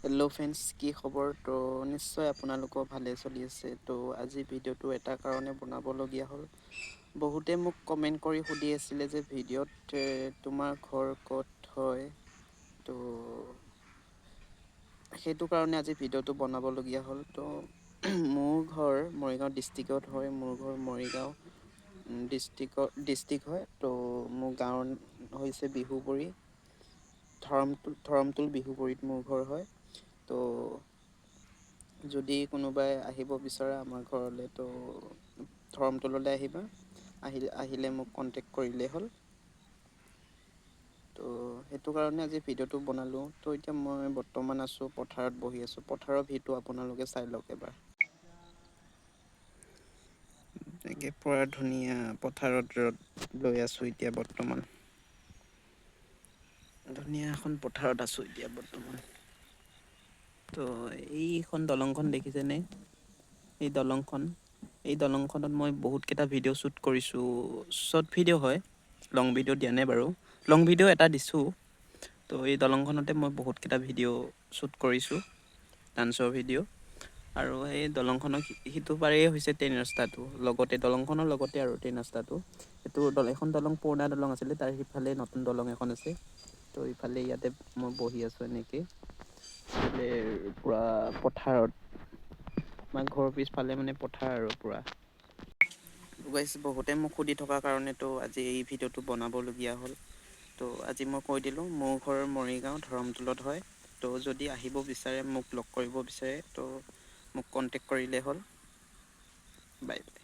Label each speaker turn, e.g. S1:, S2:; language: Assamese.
S1: হেল্ল' ফ্ৰেণ্ডছ, কি খবৰ? তো নিশ্চয় আপোনালোকৰ ভালে চলি আছে। তো আজি ভিডিঅ'টো এটা কাৰণে বনাবলগীয়া হ'ল, বহুতে মোক কমেণ্ট কৰি সুধি আছিলে যে ভিডিঅ'ত তোমাৰ ঘৰ ক'ত হয়। তো সেইটো কাৰণে আজি ভিডিঅ'টো বনাবলগীয়া হ'ল। তো মোৰ ঘৰ মৰিগাঁও ডিষ্ট্ৰিক্টত হয়, মোৰ ঘৰ মৰিগাঁও ডিষ্ট্ৰিক্ট হয়। তো মোৰ গাঁৱৰ হৈছে বিহুবৰী, ধৰমটোল বিহুবৰীত মোৰ ঘৰ হয়। তো যদি কোনোবাই আহিব বিচৰা আমাৰ ঘৰলৈ, তো ধৰমটোললৈ আহিবা, আহিলে মোক কণ্টেক্ট কৰিলেই হ'ল। তো সেইটো কাৰণে আজি ভিডিঅ'টো বনালোঁ। তো এতিয়া মই বৰ্তমান আছোঁ পথাৰত বহি আছোঁ, পথাৰৰ ভিউটো আপোনালোকে চাই লওক এবাৰ। এনেকৈ পূৰা ধুনীয়া পথাৰত ৰ'দ লৈ আছোঁ এতিয়া বৰ্তমান, ধুনীয়া এখন পথাৰত আছোঁ এতিয়া বৰ্তমান। তো এইখন দলংখন দেখিছেনে? এই দলংখন, এই দলংখনত মই বহুতকেইটা ভিডিঅ' শ্বুট কৰিছোঁ। শ্বৰ্ট ভিডিঅ' হয়, লং ভিডিঅ' দিয়া নাই বাৰু, লং ভিডিঅ' এটা দিছোঁ। তো এই দলংখনতে মই বহুতকেইটা ভিডিঅ' শ্বুট কৰিছোঁ, ডান্সৰ ভিডিঅ'। আৰু সেই দলংখনৰ সিটো পাৰেই হৈছে ট্ৰেইন ৰাস্তাটো, লগতে দলংখনৰ লগতে আৰু ট্ৰেইন ৰাস্তাটো। এইটো এখন দলং পুৰণা দলং আছিলে, তাৰ সিফালে নতুন দলং এখন আছে। তো ইফালে ইয়াতে মই বহি আছোঁ এনেকৈ, ইফালে পূৰা পথাৰত, আমাৰ ঘৰৰ পিছফালে মানে পথাৰ আৰু পূৰা। গাইছ, বহুতে মোক সুধি থকাৰ কাৰণেতো আজি এই ভিডিঅ'টো বনাবলগীয়া হ'ল। তো আজি মই কৈ দিলোঁ, মোৰ ঘৰ মৰিগাঁও ধৰমটোলত হয়। তো যদি আহিব বিচাৰে, মোক লগ কৰিব বিচাৰে, তো মোক কণ্টেক্ট কৰিলেই হ'ল। Bye bye.